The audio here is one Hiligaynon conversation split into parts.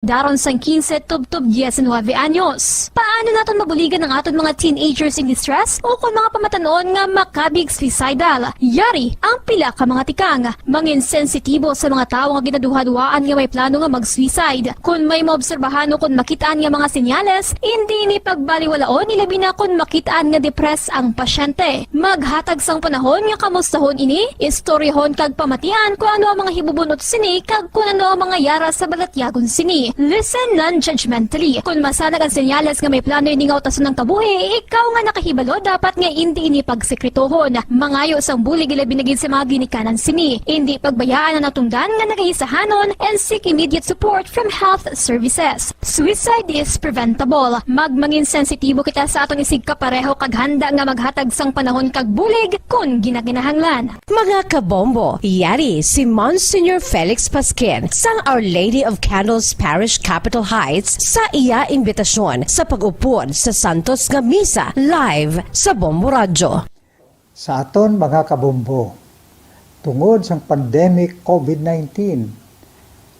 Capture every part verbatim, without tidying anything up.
Daron sang quince tubtob diecinuebe anyos. Paano naton mabuligan ang aton mga teenagers in distress o kon mga pamatan-on nga makabig suicidal? Yari ang pila ka mga tikang. Mangin sensitibo sa mga tawo nga ginaduhaduhaan nga may plano nga mag-suicide. Kon may maobserbahan o kon makit-an nga mga senyales, indi ini pagbaliwalaon, ilabi na kon makit-an nga depressed ang pasyente. Maghatag sang panahon nga kamustahon ini, istoryahon kag pamatian kon ano ang mga hibubun-ot sini kag kon ano ang mga yara sa balatyagon sini. Listen non-judgmentally. Kon masanag ang senyales nga may plano ini nga utason ang kabuhi, ikaw nga nakahibalo dapat nga indi ini pagsekretohon. Mangayo sang bulig ilabi na gid sa mga ginikanan sini. Indi pagbayaan ang natungdan nga nagahisahanon and seek immediate support from health services. Suicide is preventable. Magmangin sensitibo kita sa aton isigkapareho kag handa nga maghatag sang panahon kag bulig kon ginakinahanglan. Mga kabombo, yari si Monsignor Felix Pasquin sang Our Lady of Candles Parish, Capitol Heights, sa iya imbitasyon sa pag-upod sa Santos nga Misa live sa Bombo Radyo. Sa aton mga kabombo, tungod sang pandemic covid nineteen,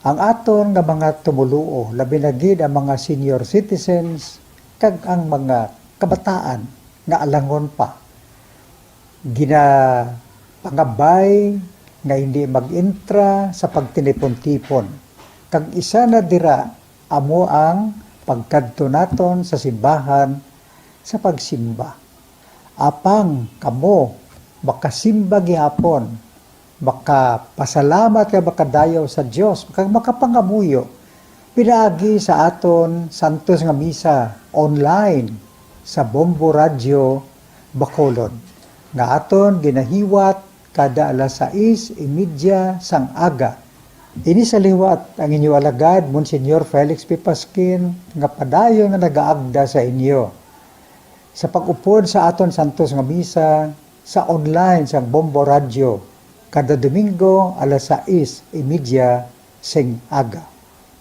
ang aton nga mga tumoluo, labi na gid ang mga senior citizens kag ang mga kabataan nga alangon pa, ginapangabay nga hindi mag-entra sa pagtinipon-tipon, kag isa na dira amo ang pagkadto naton sa simbahan sa pagsimba. Apang kamo makasimba gihapon, makapasalamat kag makadayaw sa Dios, kag makapangamuyo pinaagi sa aton santos nga misa online sa Bombo Radyo Bacolod, nga aton ginahiwat kada alas sais y media sang aga. Ini sa liwat ang inyo alagad, Monsignor Felix P. Pasquin, nga padayon nga nagaagda sa inyo sa pag-upod sa aton santos nga misa sa online sang Bombo Radyo kada Domingo alas sais y media sing aga.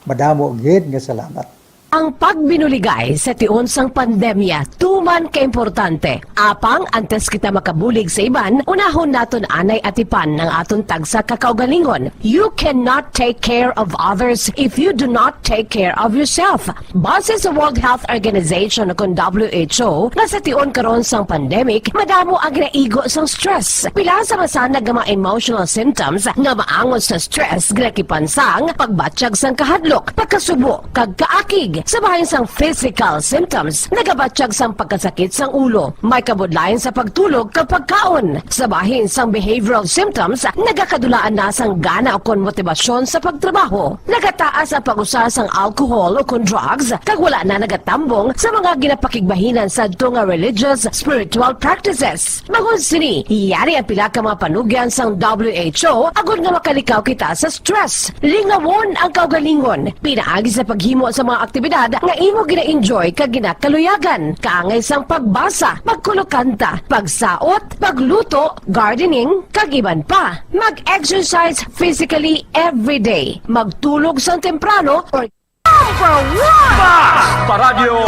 Madamo gid nga salamat. Ang pagbinuligay sa tion sang pandemya tuman ka importante. Apang antes kita makabulig sa iban, unahon naton anay atipan ang aton tagsa ka kaugalingon. You cannot take care of others if you do not take care of yourself. Base sa World Health Organization, kon W H O, nga sa tion karon sang pandemic, madamo ang ginaigo sang stress. Pila sa masanag nga mga emotional symptoms nga maangot sa stress ginakipan sang pagbatyag sang kahadlok, pagkasubo, kag kaakig. Sa bahin sang physical symptoms, nagabatyag sang pagkasakit sang ulo, may kabudlayan sa pagtulog kag pagkaon. Sa bahin sang behavioral symptoms, nagakadulaan na sang gana ukon motibasyon sa pagtrabaho. Nagataas ang pag-usa sang alcohol ukon drugs, kag wala na nagatambong sa mga ginapakigbahinan sadto nga religious, spiritual practices. Bangod sini, yari ang pila ka mga panugyan sang W H O agod nga makalikaw kita sa stress. Lingawon ang kaugalingon pinaagi sa paghimo sa mga aktibidad nga imo gina-enjoy kag ginakaluyagan, kaangay sang pagbasa, pagkulokanta, pagsaot, pagluto, gardening, kag iban pa. Mag-exercise physically every day. Magtulog sang temprano or Number one! Basta Radyo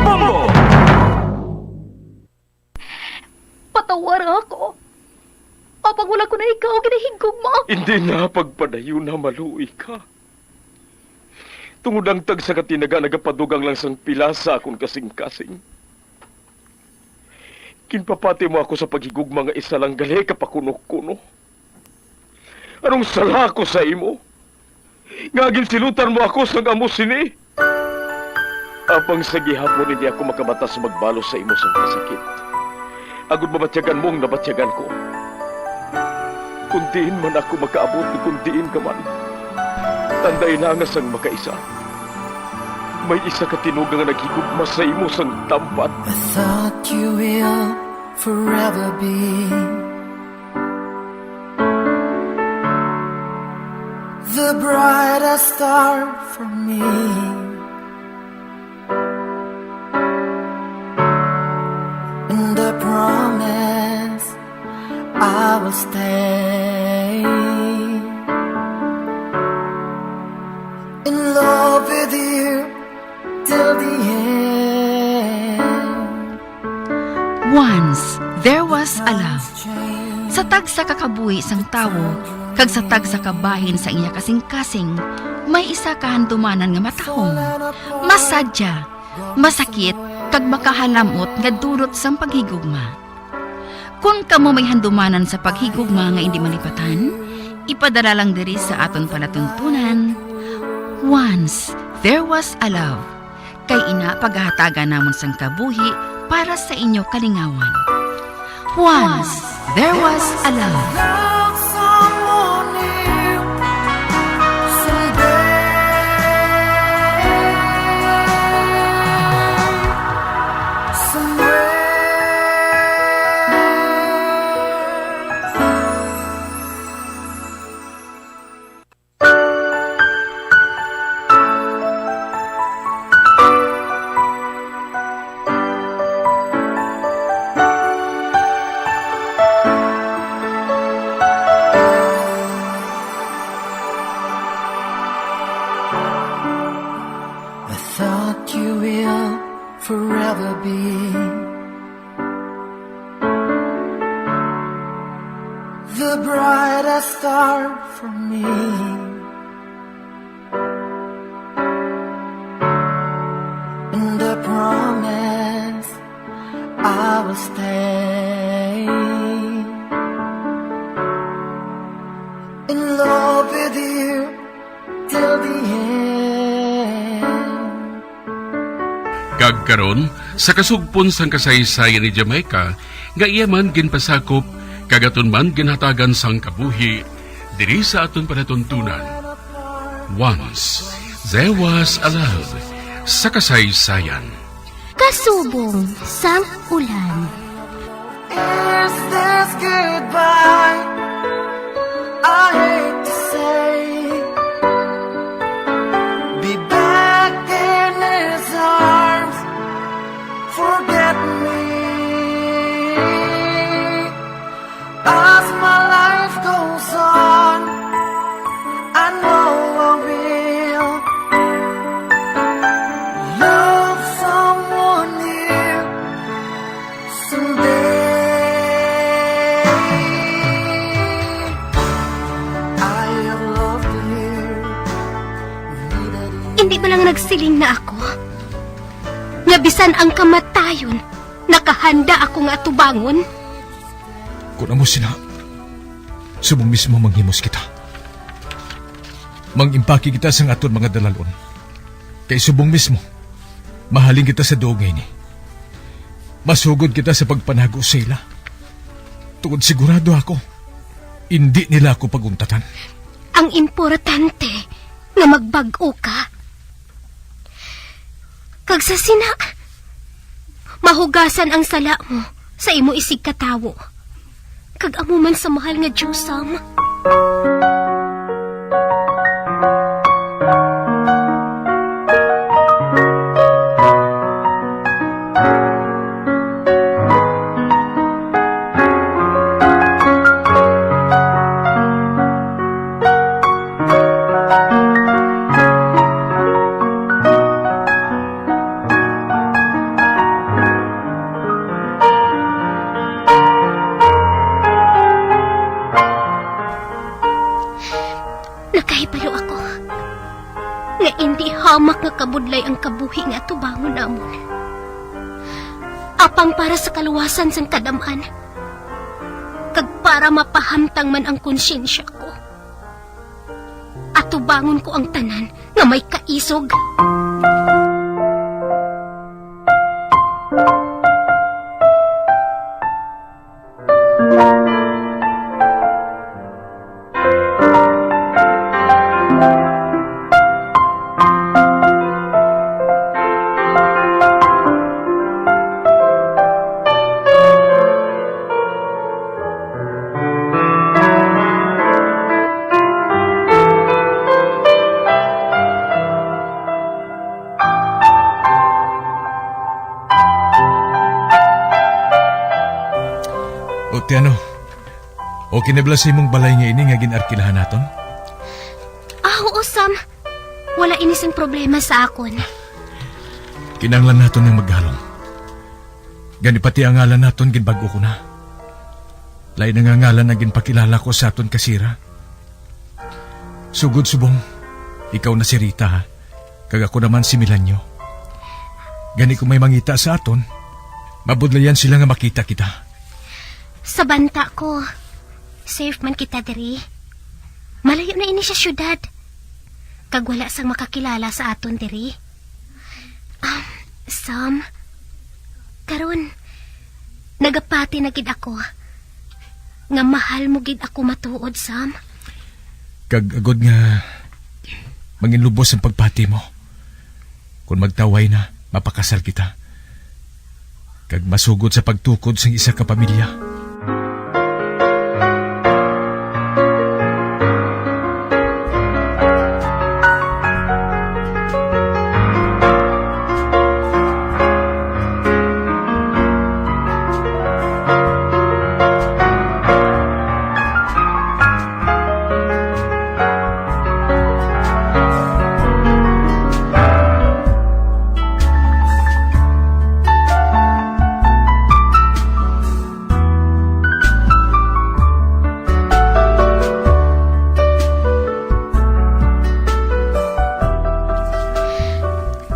Bombo! Patawara ako. Apang wala ko na ikaw ginahigugma. Hindi na, pagpadayon na, maluoy ka. Tungod ang tagsa ka tinaga nagapadugang lang sang pila sa akon kasing-kasing. Ginpapati mo ako sa paghigugma nga isa lang gali ka pakuno-kuno. Anong sala ko sa imo? Nga ginsilutan mo ako sang amo sini? Apang sa gihapon hindi ako makabata sa magbalos sa imo sang kasakit. Agod mabatyagan mo ang nabatyagan ko. Kung diin man ako makaabot, kung diin ka man, tanday na nga sang makaisa, may isa ka tinuga nga naghigugma sa imo sang tampat. I thought you will forever be the brightest star for me. And I promise I will stay in love with you till the end. Once there was a love. Sa tagsa ka kabuhi sang tawo, kag sa tagsa ka bahin sang iya kasing-kasing, May isa ka handumanan nga matahom, masadya, masakit, kag makahalam-ot nga dulot sang paghigugma. Kon kamo may handumanan sa paghigugma nga indi malipatan, ipadala lang diri sa aton palatuntunan, Once There Was a Love. Kay ina, pagahatagan namon sang kabuhi para sa inyo kalingawan. Once There Was a Love. Love someone new someday, somewhere. I thought you will forever be the brightest star for me. And I promise I will stay in love with you till the end. Kag karon, sa kasugpon sang kasaysayan ni Jamaica, nga iya man ginpasakop, kag aton man ginhatagan sang kabuhi, diri sa aton palatuntunan, Once There Was a Love, sa kasaysayan. Kasubong sang ulan. Is this goodbye? I hate to say. Be back in his arms. Forget me. As my life goes on, I know I will love someone new someday. I have loved you. Hindi ba lang nagsiling na ako nga bisan ang kamatayon, nakahanda ako nga atubangon? Kon amo sina, subong mismo manghimos kita. Mangimpake kita sang aton mga dalalon. Kay subong mismo, mahalin kita sa duog nga ini. Masugod kita sa pagpanago sa ila. Tungod sigurado ako, indi nila ako paguntatan. Ang importante nga magbag-o ka. Kag sa sina, mahugasan ang sala mo sa imo isigkatawo. Kag amo man sa mahal nga Dios, Sam. Nakahibalo ako nga indi hamak nga kabudlay ang kabuhi nga atubangon namon. Apang para sa kaluwasan sang kadam-an, kag para mapahamtang man ang konsyensya ko, atubangon ko ang tanan nga may kaisog. O, ti ano? Okay na bala sa imong balay nga ini nga gin-arkilahan naton? Ah, oo, Sam. Wala ini sing problema sa akon. Kinahanglan naton nga maghalong. Gani pati ang ngalan naton ginbag-o ko na. Lain na nga ngalan ang ginpakilala ko sa aton kasira. Sugod subong, Ikaw na si Rita, ha? Kag ako naman si Milanyo. Gani kung may mangita sa aton, mabudlayan sila nga makita kita. Sa banta ko, safe man kita diri. Malayo na ini sa syudad. Kag wala sang makakilala sa aton diri. Um, Sam, karon, nagapati na gid ako nga mahal mo gid ako matuod, Sam. Kag agod nga manginlubos ang pagpati mo, kung magtaway na, mapakasal kita. Kag masugod sa pagtukod sang isa ka pamilya.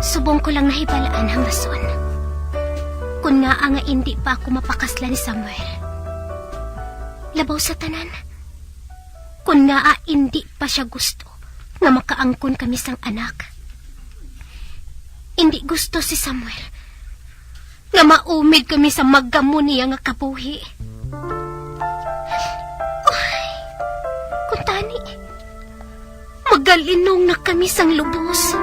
Subong ko lang nahibalaan ang rason kon ngaa nga indi pa ako mapakasla ni Samuel. Labaw sa tanan, kon ngaa indi pa sia gusto nga makaangkon kami sang anak. Indi gusto si Samuel nga maumid kami sa magamo niya nga kabuhi. Ay, kuntani, magalinong na kami sang lubos.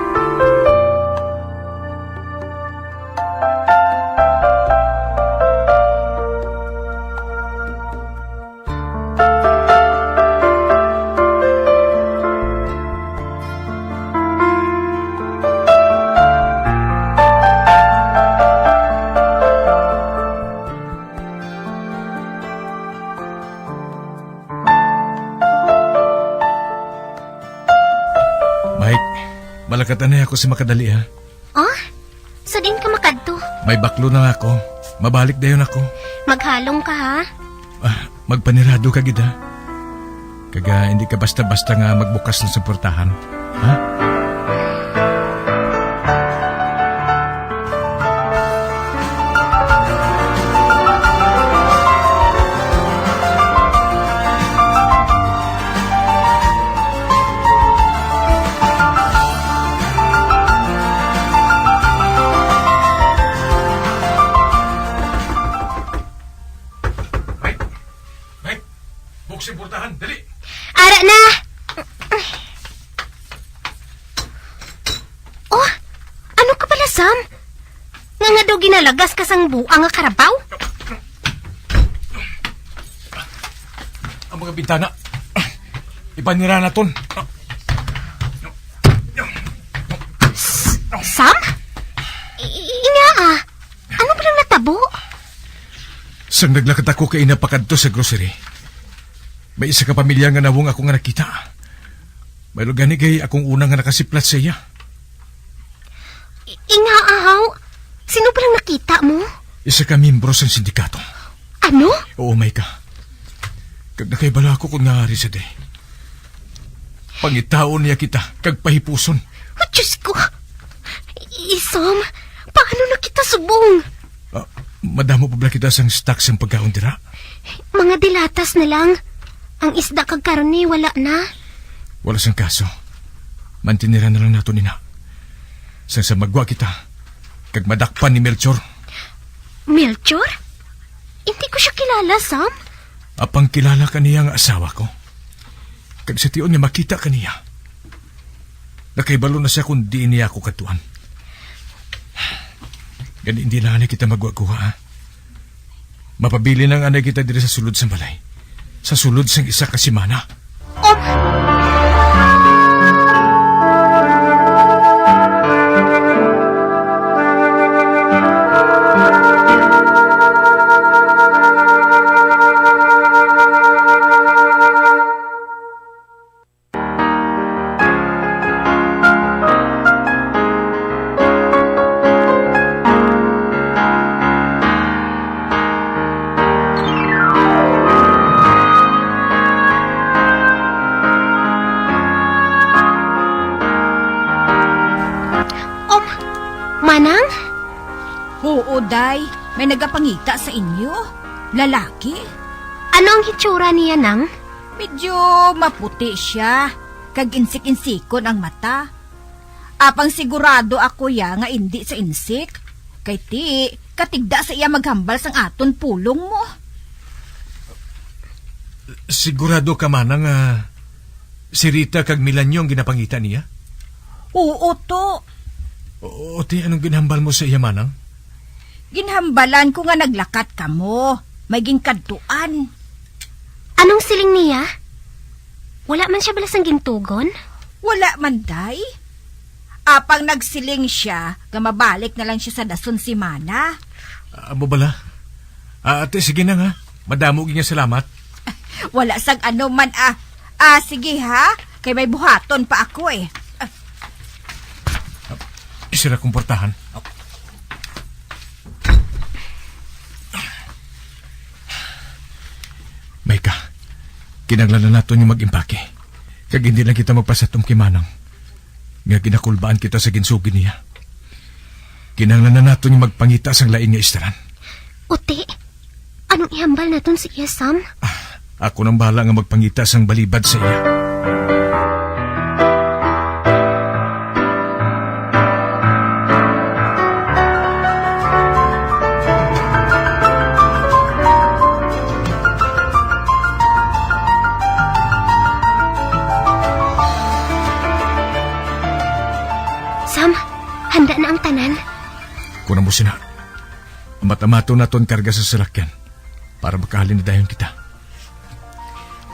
Mike, malakat anay ako sa makadali, ha? Oh? Sa diin ka makadto? May baklo na ako. Mabalik dayon ako. Maghalong ka, ha? Ah, magpanirado ka gid, ha? Kag, ah, hindi ka basta-basta nga magbukas na sa portahan, ha? Mike! Mike! Bukas ang portahan, dali! Ara na! Oh, ano ka pala, Sam? Nga nga daw ginalagas ka sang buang nga karabaw? Ang mga bintana. Ipanira naton. S-, Sam? I-, i-, inga, ah. Ano ba nang natabo? Sang naglakat ako kay ina pakadto sa grocery, may isa ka pamilya nga nawong ako nga nakita. May gani kay akong una nga nakasiplat sa iya. I-, inga, ahaw. Sino ba lang nakita mo? Isa ka miyembro sang sindikato. Ano? Oo, may ka. Kag nakahibalo ako kung nga ari sa day. Pangitaon niya kita, kag pahipuson. Oh, Diyos ko! Isam, paano na kita subong? Ah, madamo pa bala kita sang stock sang pagkaon dira? Mga dilatas na lang. Ang isda kag karne, wala na. Wala sang kaso. Mantinira na lang nato nina. Sang sa magwa kita, kag madakpan ni Melchor. Melchor? Hindi ko siya kilala, Sam. Apang kilala ka niya nga asawa ko. Kag sa tion nga makita ka niya, nakahibalo na siya kung diin niya ako katuan. Gani, hindi lang na kita magwaguha, ha? Mapabilin lang anay kita diri sa sulod sang balay, sa sulod sang isa ka semana. Oh! Anang? Oo, day. May nagapangita sa inyo. Lalaki. Ano ang hitsura niya, Nang? Medyo maputi siya, kag insik-insikon ang mata. Apang sigurado ako ya nga indi sa insik. Kay ti, katigda sa iya maghambal sang aton pulong mo. Sigurado ka, Manang, nga si Rita kag Milanyo ang ginapangita niya? Oo, to. O, ti, anong ginhambal mo sa iya, Manang? Ginhambalan ko nga naglakat kamo. May ginkadtuan. Anong siling niya? Wala man siya bala sang gintugon? Wala man, day. Apang nagsiling siya nga mabalik na lang siya sa dason simana. Amo bala? Ah, ate, sige na nga. Madamo gid nga salamat. Wala sang ano man, ah. Ah, sige ha, kay may buhaton pa ako, eh. Ah. Isira kong portahan. May ka, kinahanglan na naton nga mag-impake. Kag hindi lang kita magpasatom kay Manang nga ginakulbaan kita sa ginsugi niya. Kinahanglan na naton nga magpangita sang lain nga istaran. Uti, anong ihambal naton sa iya, Sam? Ah, ako nang bahala nga magpangita sang balibad sa iya. Sam, handa na ang tanan. Kuno mo sina. Amat-amaton naton karga sa salakyan para makahalin na dayon kita.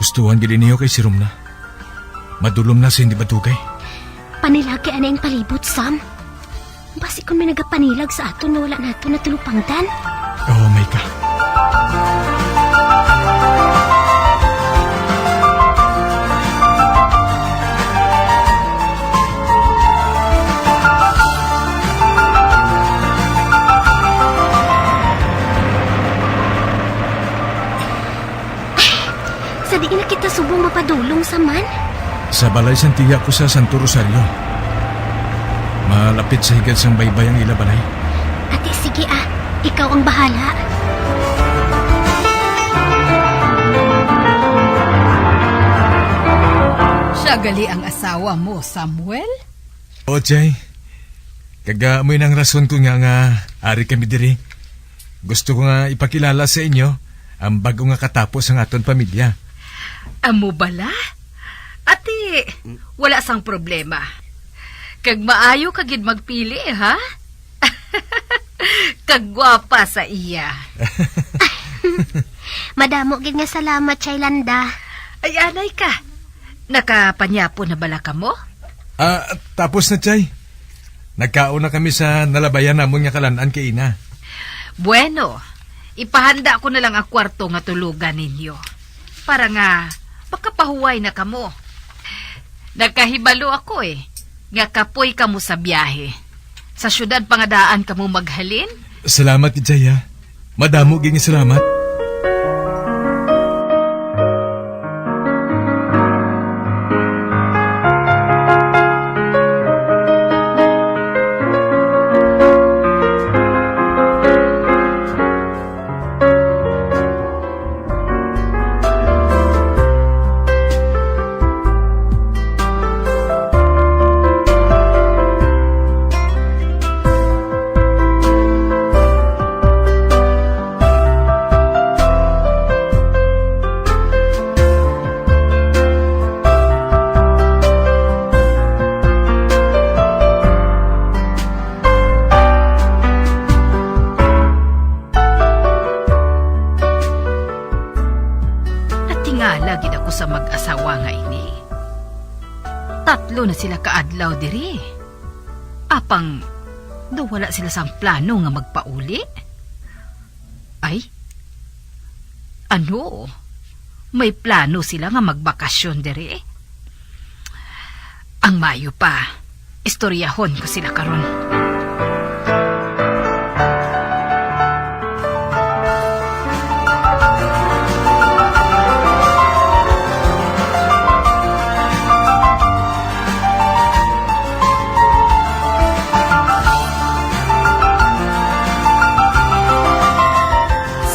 Gustuhan gid niyo kay sirom na. Madulom na sa hindi madugay. Panilagi anay ang palibot, Sam. Basi kon may nagapanilag sa aton nga wala nato natulupangdan. Oh, may ka. Sa diin na kita subong mapadulong, Sam? Sa balay sang tiya ko sa Santo Rosario. Malapit sa higad sang baybay ang ila balay. Ati, sige ah. Ikaw ang bahala. Siya gali ang asawa mo, Samuel? O, Chay. Kag, ah, amo ina ang rason ko nga, nga ari kami diri. Gusto ko nga ipakilala sa inyo ang bag-o nga katapo sang aton pamilya. Amo bala? Ati, wala sang problema. Kag maayo ka gid magpili, ha? Kag gwapa sa iya. Madamo gid nga salamat, Chay Landa. Ay, anay ka. Nakapanyapo na bala kamo? Ah, tapos na, Chay. Nagkaon na kami sa nalabayan namon nga kalan-an kaina. Bueno, ipahanda ko na lang ang kwarto nga tulugan ninyo para nga makapahuway na kamo. Nakahibalo ako, eh, nga kapoy kamo sa biyahe. Sa syudad pa nga daan kamo maghalin? Salamat, Ijay, ha. Madamo gid nga salamat. Natingala gid ako sa mag-asawa nga ini. Tatlo na sila ka adlaw diri. Apang daw wala sila sang plano nga magpauli. Ay? Ano? May plano sila nga magbakasyon diri? Ang maayo pa, istoryahon ko sila karon.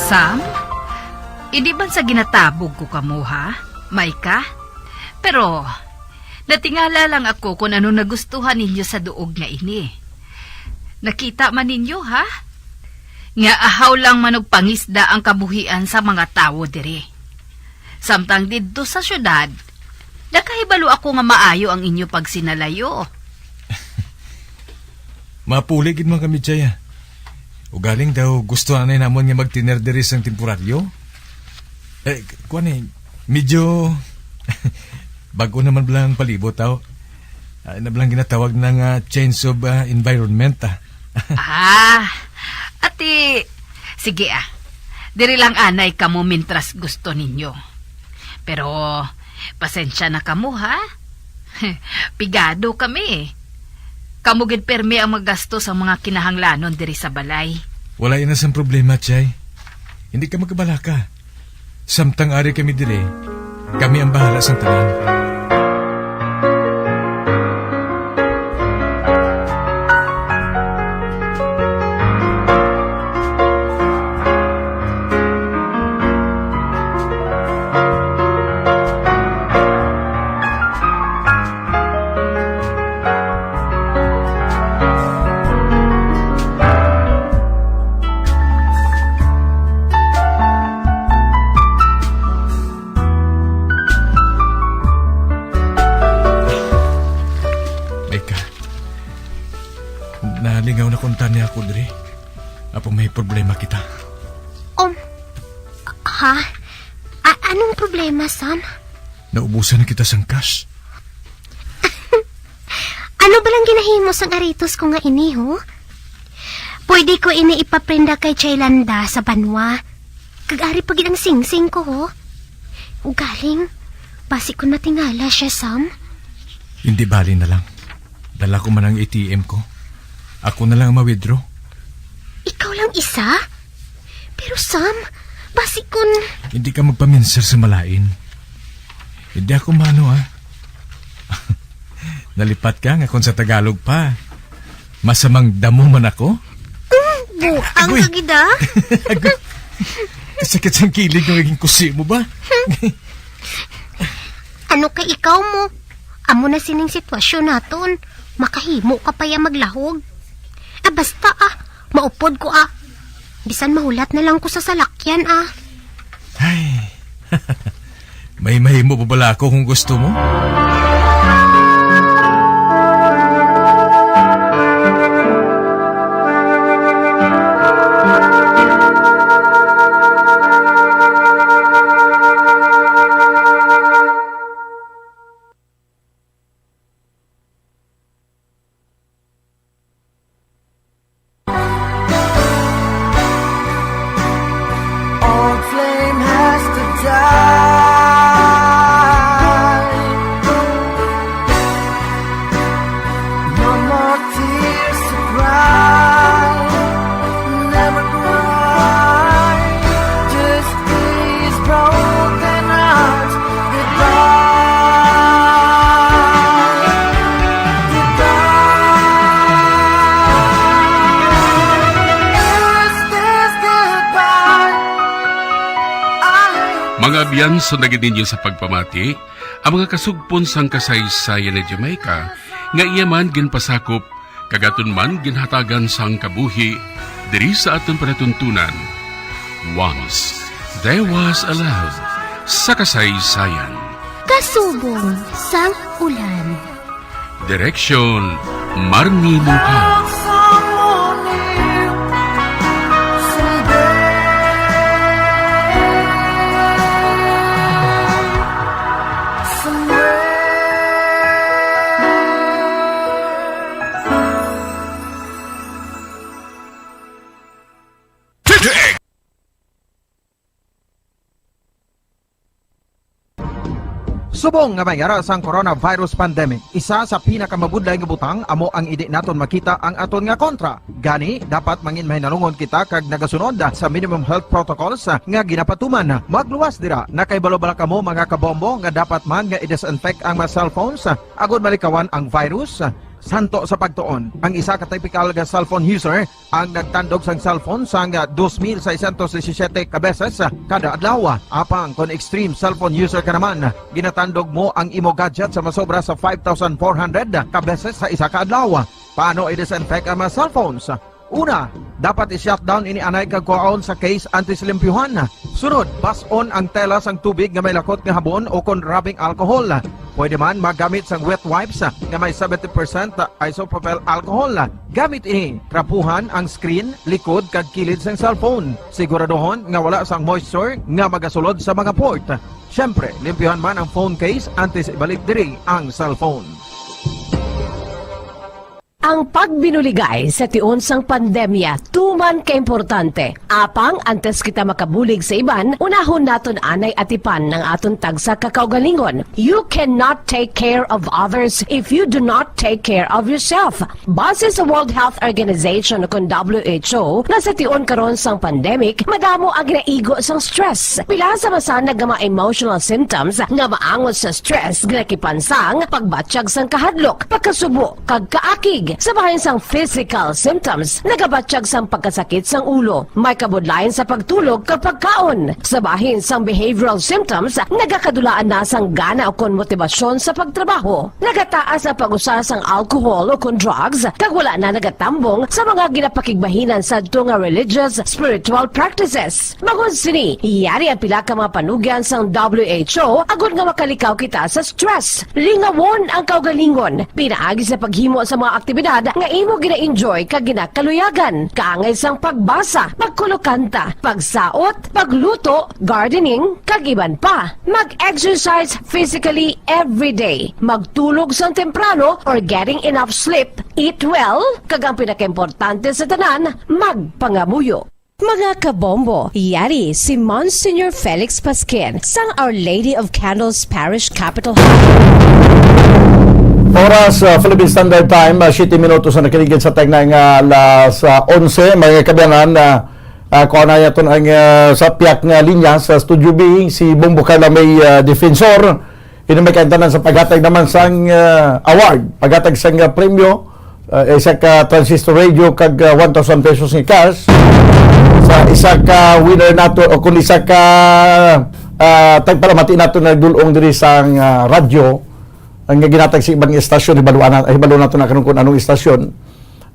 Sam, hindi man sa ginatabog ko kamo, ha, Micah? Pero natingala lang ako kung ano nagustuhan ninyo sa duog nga ini. Nakita man ninyo, ha? Nga ahaw lang man og pangisda ang kabuhian sa mga tawo diri. Samtang didto sa syudad, nakahibalo ako nga maayo ang inyo pagsinalayo. Mapuli gid man kami, Jay, ah. Ugaling daw gusto anay namon nga magtiner diri sang temporaryo. Eh, kuwan eh, medyo bag-o naman bala ang palibot, aw. Ah, na bala ang ginatawag na nga change of, ah, environment, ah. Ah, ati, sige, ah. Diri lang anay kamo mintras gusto ninyo. Pero, pasensya na kamo, ha? Pigado kami. Kamo gid permi ang magasto sa mga kinahanglanon diri sa balay. Wala ina sang problema, Chay. Hindi ka magkabalaka. Samtang ari kami diri, kami ang bahala sang tanan. Micah, nalingaw na kuntani ako diri. Apo may problema kita. Um, ha? A- anong problema, Sam? Naubusan na kita sang cash. Ano ba lang ginahimo sang aritos ko nga ini, ho? Pwede ko ini ipaprenda kay Chaylanda sa banwa. Kag ari pa gid ang singsing ko, ho. Ugaling, basi kun matingala siya, Sam. Hindi bali na lang. Dala ko man ang A T M ko. Ako na lang ang ma-withdraw. Ikaw lang isa? Pero Sam, basi kun Hindi ka magpaminsar sa malain. Hindi ako mano, ha? Nalipat ka nga kung sa Tagalog pa. Masamang damo man ako? Mm, buang Agoy! Ka gid, ah. Agoy! Sakit sang kilig nga naging kusi mo ba? Ano kay ikaw mo? Amo na sining sitwasyon naton. Makahimo ka pa ya maglahog. Ah, basta, ah. Maupod ko, ah. Bisan mahulat na lang ko sa salakyan, ah. Ay. May mahimo pa bala ako kung gusto mo. Old flame has to die. No more tears to cry. Never cry. Just these broken hearts. Goodbye. Goodbye. Is this goodbye? I Mga abyan, sundagin ninyo sa pagpamati ang mga kasugpon sang kasaysayan ni Jamaica nga iya man ginpasakop kag aton man ginhatagan sang kabuhi diri sa aton palatuntunan. Once There Was a Love sa kasaysayan. Kasubong sang ulan. Direksyon, Marnie Mungkal. Subong nga may ara sang coronavirus pandemic, isa sa pinakamabudlay nga butang amo ang indi naton makita ang aton nga kontra. Gani, dapat mangin mahinalungon kita kag nagasunod sa minimum health protocols nga ginapatuman. Magluwas dira, nakahibalo bala kamo, mga kabombo, nga dapat man nga i-disinfect ang mga cellphones agod malikawan ang virus? Santo sa pagtuon, ang isa ka typical nga cellphone user ang nagtandog sang cellphone sang, ah, dos mil seiscientos disisiete ka beses, ah, kada adlaw. Apang kon extreme cellphone user ka naman, ginatandog mo ang imo gadget sa masobra sa five thousand four hundred ka beses sa isa ka adlaw. Paano i-disinfect ang mga cellphones? Una, dapat i-shutdown ini anay kag kuhaon sa case antes limpyuhan. Sunod, bas-on ang tela sang tubig nga may lakot nga habon o kon rubbing alcohol. Pwede man magamit sang wet wipes nga may seventy percent isopropyl alcohol. Gamit ini, trapuhan ang screen, likod kag kilid sang cellphone. Siguraduhon nga wala sang moisture nga magasulod sa mga port. Siyempre, limpyuhan man ang phone case antes ibalik diri ang cellphone. Ang pagbinuligay sa tion sang pandemya tuman ka importante. Apang antes kita makabulig sa iban, unahon naton anay atipan ang aton tagsa ka kaugalingon. You cannot take care of others if you do not take care of yourself. Base sa World Health Organization o kon W H O, nga sa tion karon sang pandemic, madamo ang ginaigo sang stress. Pila sa masanag nga mga emotional symptoms nga maangot sa stress ginakipan sang pagbatyag sang kahadlok, pagkasubo, kag kaakig. Sa bahin sang physical symptoms, nagabatyag sang pagkasakit sang ulo, may kabudlayan sa pagtulog kag pagkaon. Sa bahin sang behavioral symptoms, nagakadulaan na sang gana ukon motibasyon sa pagtrabaho. Nagataas ang pag-usa sang alcohol ukon drugs, kag wala na nagatambong sa mga ginapakigbahinan sadto nga religious, spiritual practices. Bangod sini, yari ang pila ka mga panugyan sang W H O agod nga makalikaw kita sa stress. Lingawon ang kaugalingon pinaagi sa paghimo sa mga aktibidad nga imo gina-enjoy kag ginakaluyagan, kaangay sang pagbasa, pagkulokanta, pagsaot, pagluto, gardening, kag iban pa. Mag-exercise physically every day. Magtulog sang temprano or getting enough sleep. Eat well, kag ang pinakaimportante sa tanan, magpangamuyo. Mga kabombo, yari si Monsignor Felix Pasquin sang Our Lady of Candles Parish Capitol Hall. Oras sa Philippine Standard Time, ah, siyete minutos na nakaligid sa tagnay nga alas, ah, onse. Mga kaabyanan, ah, ah, kuha na yaton ang, ah, sa piyak nga linya sa Studio B, si Bombo Carla May, ah, Defensor. Ino may kaintanan sa paghatag naman sang, ah, award, paghatag sang, ah, premyo, ah, isa ka transistor radio kag, ah, one thousand pesos nga cash sa isa ka winner nato o kung isa ka, ah, tagpalamati nato nagdul-ong diri sang, ah, radyo ang ginatag sa ibang istasyon, hibalo na, hibalo nato na karon kung anong istasyon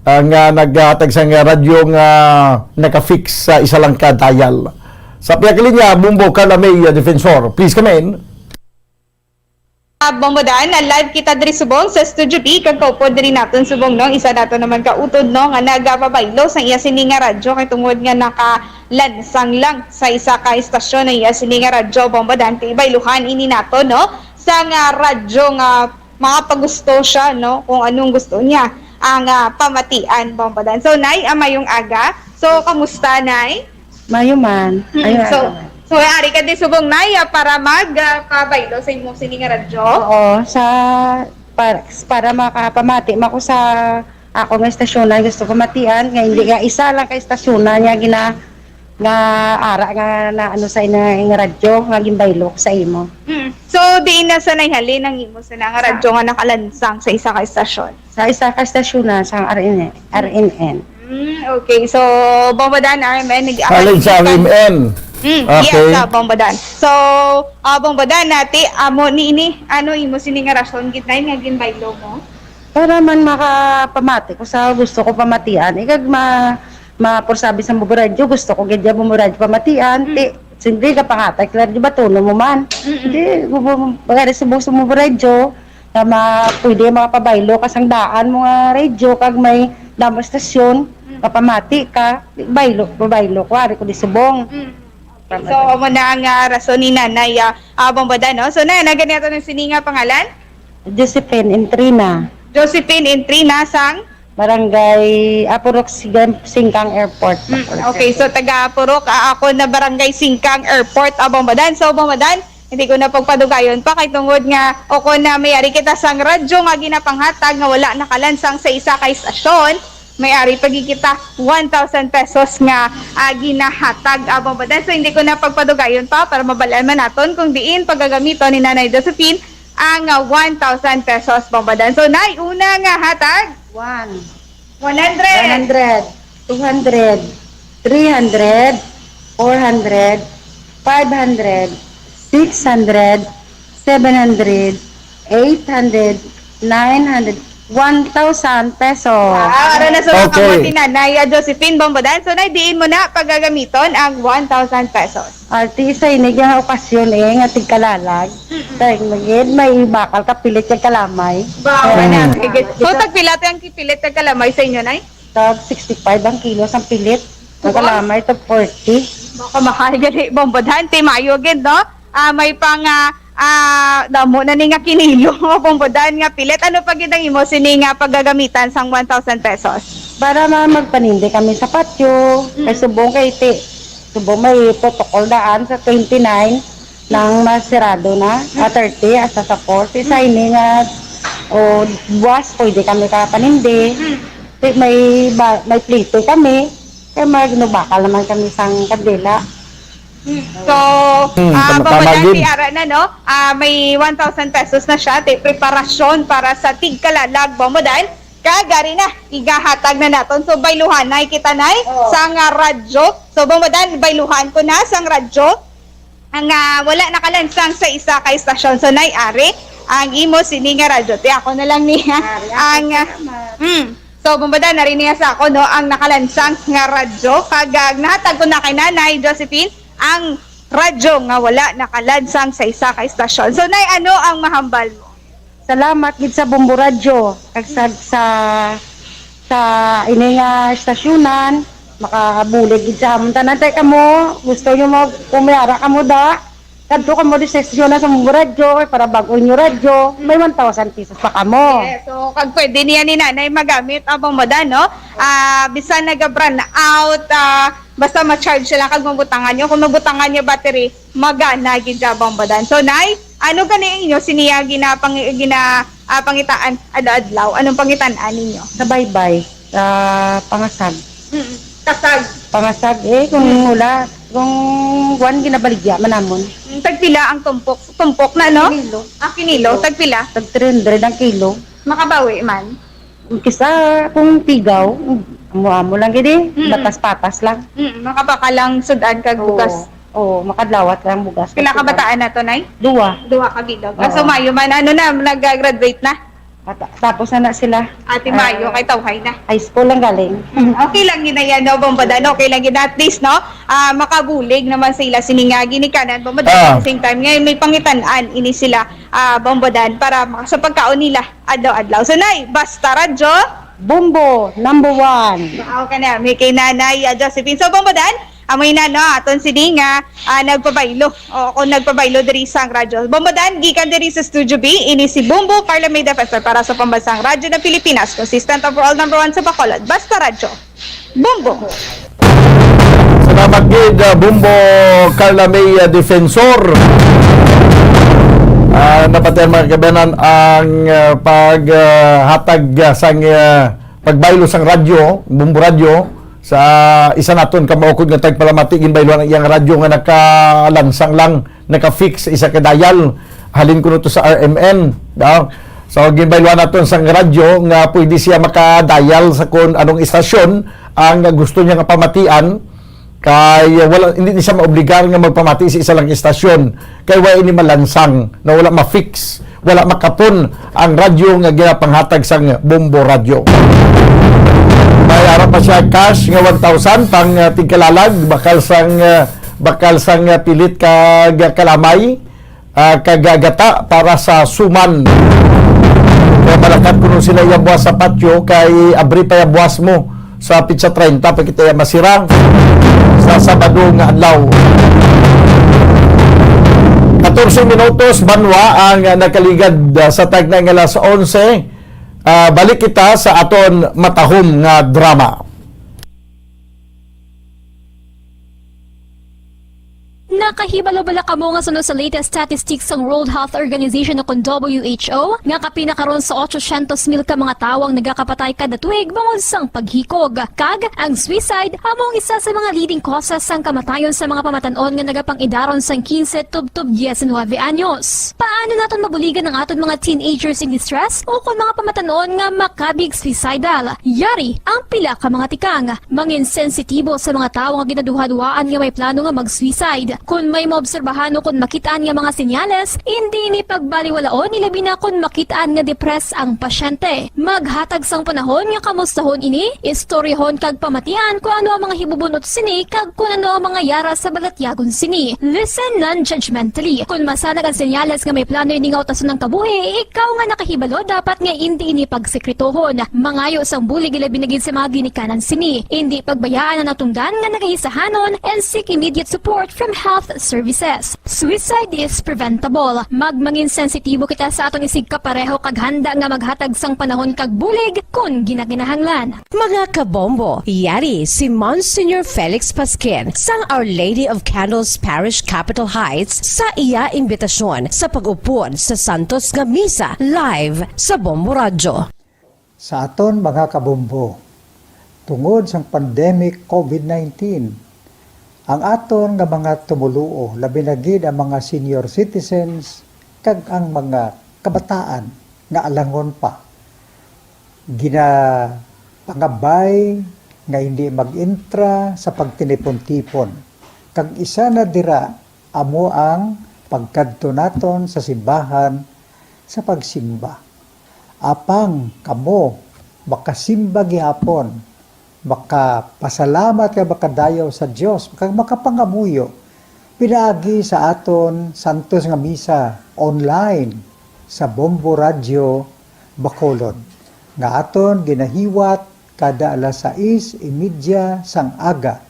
ang, ah, naghatag sang radyo nga naka-fix sa isa lang ka dial. Sa pihak linya, Bombo Carla May, ah, Defensor. Please come in. Ah, Bombo Dan, na live kita diri subong sa Studio B, kag kaupod diri naton subong, no, isa nato naman ka utod, no, nga nagapabaylo sa iya sini nga radyo kay tungod nga nakalansang lang sa isa ka istasyon ang iya sini nga radyo, Bombo Dan, ti bayluhan ini nato, no, sa nga radyo nga makapagusto siya, no, kung anong gusto niya ang, ah, pamatian, Bombo Dan. So, Nay, ah, mayong aga. So, kamusta, Nay? Mayo man. Mm, Ayun, so, ano man. So, ari ka di subong, Nay, ah, para mag, ah, pabaylo sa imong sini nga radyo? Oo, sa para, para makapamati man ko sa ako nga istasyonan gusto ko matian nga hindi nga isa lang ka istasyonan nga gina nga ara nga na ano sa ina nga radyo nga ginbaylo ko sa imo. Mm. So, diin na sa naihalin ang imo sa nga radyo nga nakalansang sa isa ka istasyon? Sa isa ka istasyonan sa R N N, R N N. Mm, okay. So, Bombo Dan, R M N, nag- Alin sa R M N? Mm, okay. Yes, uh, Bombo Dan. So, uh, Bombo Dan, nati, amo ni ini, ano imo sini nga rason gid na nga ginbaylo mo? Para man makapamati ko sa gusto ko pamatian, ikag ma mapursabi sa Bombo Radyo, gusto ko gid ya Bombo Radyo pamatian, mm. Ti, siyempre, kapangatay, klaro, di ba, tuno mo man. Mm-mm. Di, magari subong sa Bombo Radyo, nga ma, pwede makapabaylo ka sang daan mo nga radyo kag may damo estasyon, mapamati ka, baylo, pabaylo ko, ari ko di subong. Mm. So, amo na ang, ah, rason ni Nanay, ah, ah, Bombodan, no? So, Nay, ano gani ato ng sininga pangalan? Josephine Entrina. Josephine Entrina sang? Barangay Apurok, Singkang Airport. Mm, okay, so taga Apurok, ah, ako na Barangay Singkang Airport, ah, Bombodan. So, Bombodan, hindi ko na pagpadugayon pa kay tungod nga o kon na may ari kita sang radyo nga ginapanghatag nga wala nakalansang sa isa ka istasyon, may ari pa gid kita one thousand pesos nga, ah, ginahatag, ah, Bombodan. So hindi ko na pagpadugayon pa para mabal-an man naton kung diin pagagamiton ni Nanay Josephine ang, ah, one thousand pesos, Bombo Dan. So, Nay, una nga hatag? One. One hundred. One hundred, two hundred, three hundred, four hundred, five hundred, six hundred, seven hundred, eight hundred, nine hundred, one thousand pesos. Wow, ara na sa mga Okay. kamot ni Nanay, ah, Josephine Bombo Dan. So, Nay, diin mo na pagagamiton ang one thousand pesos? Arte, sa ini nga okasyon, eh, nga tigkalalag. Mm-mm. Tay, magid, may bakal ka pilit kag kalamay. Bawa na, Mm. higit. So, tagpila ti ang kipilit kag kalamay sa inyo, Nay? Tag sixty-five ang kilo sang pilit. Ang Wow. kalamay, tag forty. Baka mahal gani, Bombo Dan. Ti maayo gid, no? Ah, may pang, ah, ah, damo na ni nga kinilo, Bombo Dan, nga pilit. Ano pa gid ang imo sini nga pagagamitan sang one thousand pesos? Para ma-, magpanindi kami sa patio. Mm. Kay subong kay ti-, subong may protocol daan sa twenty-nine nang masirado na, ah, thirty hasta sa four. Ti sa Mm. ini nga, o, buwas, pwede kami kapanindi. Mm. Ti may ba-, may plito kami. Kay magnubakal naman kami sang kandila. Hmm. So, Hmm, ah, tama, Bombo tama Dan, gid. Ti ara na, no? Ah, may one thousand pesos na siya, ti preparasyon para sa tigkalalag, Bombo Dan. Kag ari na, igahatag na naton. So, bayluhanay kita, Nay, Oo. sang, ah, radyo. So, Bombo Dan, bayluhan ko na sang radyo. Ang, ah, wala nakalansang sa isa ka istasyon. So, Nay, ari, ang imo sini nga radyo. Ti ako na lang ni, Ari, ang, ako, ah, salamat. Mm. So, Bombo Dan, nari niya sa ako, no, ang nakalansang nga radyo. Kag, ah, nahatag ko na kay Nanay Josephine ang radyo nga wala nakalansang sa isa ka istasyon. So, Nay, ano ang mahambal mo? Salamat gid sa Bombo Radyo, kag sa, sa, sa ini nga estasyonan, makabulig gid sa amon tanan. Tay kamo, gusto nyo mag-, kung may ara kamo da, kadto kamo di sa estasyonan sa Bombo Radyo, para bag-o nyo radyo, may one thousand pesos pa kamo. Yes, so, kag pwede niya ni Nanay magamit ang Bombo Dan, no? Ah, bisan naga-brownout, ah, basta ma-charge sila kag mabutangan nyo. Kung mabutangan nyo battery, magana gid siya, Bombo Dan. So, Nay, ano gani inyo siniya ginapang-, gina-, ah, pangitaan adlaw-adlaw? Anong pangitan-an ninyo? Sa baybay, sa pangasag. Mm, kasag. Pangasag, eh, kung Mm. wala, kung kuwan, ginabaligya man namon. Mm, tagpila ang tumpok? Tumpok na, no? Kinilo. Ah, kinilo. Tagpila? Tag three hundred ang kilo. Makabawi man? Kisa kung tigaw, amo-amo lang gid eh. Mm. Patas-patas lang. Mm, makapakalang sud-an kag Oo. bugas. Oo, makadlawat lang bugas. Pila ka bataan na to, Nay? Duwa. Duwa ka bilog. Oo. Ah, so, maayo man, ano na, nag-graduate na? At, tapos na na sila. Ate Mayo, Ah, kay tawhay na. High school lang galing. Mm, okay lang gid na yan, no, Bombo Dan? Okay lang gid na. At least, no, ah, makabulig naman sila sini nga ginikanan, Bombo Dan. Ah. At the same time, ngayon may pangitan-an ini sila, ah, Bombo Dan, para maka-, sa pagkaon nila adlaw-adlaw. So, Nay, basta radyo. Bombo, number one. Wow, ka na. May kay Nanay, ah, Josephine. So, Bombo Dan, amoy na, no, aton sini nga, ah, nagpabaylo. O, kung nagpabaylo diri sang radyo. Bombo Dan, gikan diri sa Studio B, ini si Bombo Carla May Defensor para sa Pambansang Radyo ng Pilipinas, consistent overall number one sa Bacolod. Basta Radyo. Bombo. Salamat gid, ah, Bombo Carla May, ah, Defensor. Ah, napatian, mga kabayanan, ang, ah, pag, ah, hatag, ah, sang, ah, pagbaylo sang radyo, Bombo Radyo, sa isa naton ka maukod nga tagpalamati, ginbayluhan ang iyang radyo nga nakalansang lang, naka-fix sa isa ka dial. Halin kuno to sa R M N, no? So, ginbayluhan naton sang radyo nga pwede siya maka-dial sa kung anong istasyon ang gusto niya nga pamatian, kay wala, hindi ni siya maobligar nga magpamati sa isa lang istasyon, kay wala ini malansang, na wala ma-fix, wala makapon ang radyo nga ginapanghatag sang Bombo Radyo. May ara pa siya cash nga one thousand pang, ah, tigkalalag, bakal sang, ah, bakal sang, ah, pilit kag kalamay, ah, kag gata para sa suman. Kaya malakat kuno sila iya buwas sa patio, kay abri pa iya buwas mo sa pitsa treinta, pa kita iya masira sa Sabado nga adlaw. Katorse minutos, banwa ang nakaligad, ah, sa tagna nga alas onse. Ah, balik kita sa aton matahom nga drama. Nakahibalo bala kamo nga suno sa latest statistics sang World Health Organization o kon W H O, nga kapin na karon sa otsosyentos mil ka mga tawo ang nagakapatay kada tuig bangod sang paghikog? Kag ang suicide amo ang isa sa mga leading causes sang kamatayon sa mga pamatan-on nga nagapang-idaron sang quince tubtob diecinuebe anyos. Paano naton mabuligan ang aton mga teenagers in distress o kon mga pamatan-on nga makabig suicidal? Yari ang pila ka mga tikang. Mangin sensitibo sa mga tawo nga ginaduhaduhaan nga may plano nga mag-suicide. Kon may maobserbahan o kon makit-an nga mga senyales, indi ini pagbaliwalaon, ilabi na kon makit-an nga depressed ang pasyente. Maghatag sang panahon nga kamustahon ini, istoryahon kag pamatian kon ano ang mga hibubunot sini kag kon ano ang mga yara sa balatyagon sini. Listen non-judgmentally. Kon masanag ang senyales nga may plano ini nga utason ang kabuhi, ikaw nga nakahibalo dapat nga indi ini pagsekretohon. Mangayo sang bulig, ilabi na gid sa mga ginikanan sini. Indi pagbayaan ang natungdan nga nagaisahanon and seek immediate support from health services. Suicide is preventable. Magmangin sensitibo kita sa aton isigkapareho kag handa nga maghatag sang panahon kag bulig kon ginakinahanglan. Mga kabombo, yari si Monsignor Felix Pasquin sang Our Lady of Candles Parish, Capitol Heights, sa iya imbitasyon sa pag-upod sa santos nga misa live sa Bombo Radyo. Sa aton mga kabombo, tungod sang pandemic covid nineteen, ang aton nga mga tumoluo, labi na gid ang mga senior citizens kag ang mga kabataan nga alangon pa, ginapangabay nga hindi mag-entra sa pagtinipon-tipon, kag isa na dira amo ang pagkadto naton sa simbahan sa pagsimba. Apang kamo makasimba gihapon, makapasalamat kag makadayaw sa Dios, kag makapangamuyo pinaagi sa aton santos nga misa online sa Bombo Radyo Bacolod, nga aton ginahiwat kada alas sais y media sang aga.